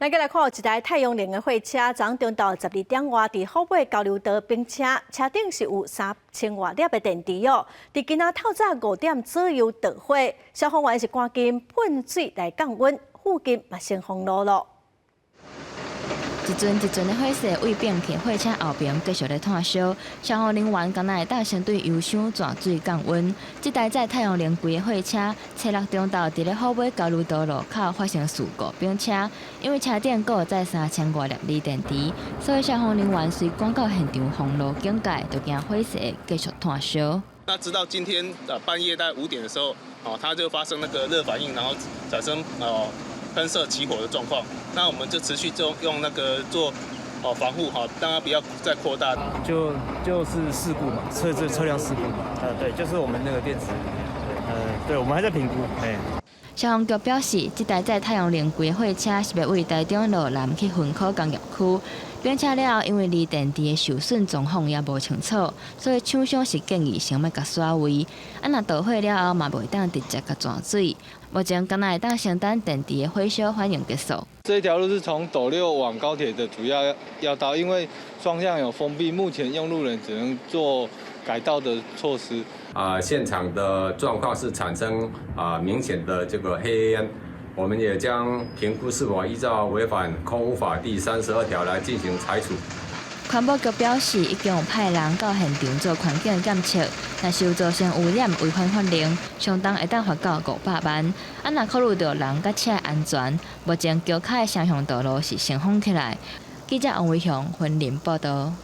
咱閣來看一台太陽能的貨車，昨昏中晝12點外，佇虎尾交流道冰車，車頂是有3000外粒的電池哦。佇今仔透早5點左右著火，消防員是趕緊噴水來降溫，附近嘛先封路囉。一陣一陣的火勢對變去貨車後爿繼續咧湠燒，消防人員敢若會當先對油箱湠水降溫。這台載太陽能櫃的貨車，初六中晝佇咧虎尾交流道路口發生事故冰車，因為車頂閣有載3000外粒鋰電池，所以消防人員隨趕到現場封路警戒，就驚火勢繼續湠燒。那直到今天半夜大概5點的時候，哦，它就發生那個熱反應，然後產生哦噴射起火的狀況，那我們就持續就用那個做哦防護哈，讓它不要再擴大。就是事故嘛，車輛事故嘛。對，就是我們那個電池，對，我們還在評估。哎。消防局表示，這台載太陽能櫃的貨車是欲對台中羅南去雲科工業區，冰車了後，因為鋰電池的受損狀況猶無清楚，所以廠商是建議先莫共徙位。啊，若著火了後嘛，袂當直接共湠水。目前敢若會當先等電池的火燒反應結束。這條路是從斗六往高鐵的主要要道，因為雙向有封閉，目前用路人只能做改道的措施。啊，現場的狀況是產生啊明顯的這個黑煙，我們也將評估是否依照違反空污法第32條來進行裁處。環保局表示，已經有派人到現場做環境檢測，若是有造成污染違反法令，相當會當罰到500萬。啊，若考慮到人佮車安全，目前橋跤的雙向道路是先封起來。記者王維雄雲林報導。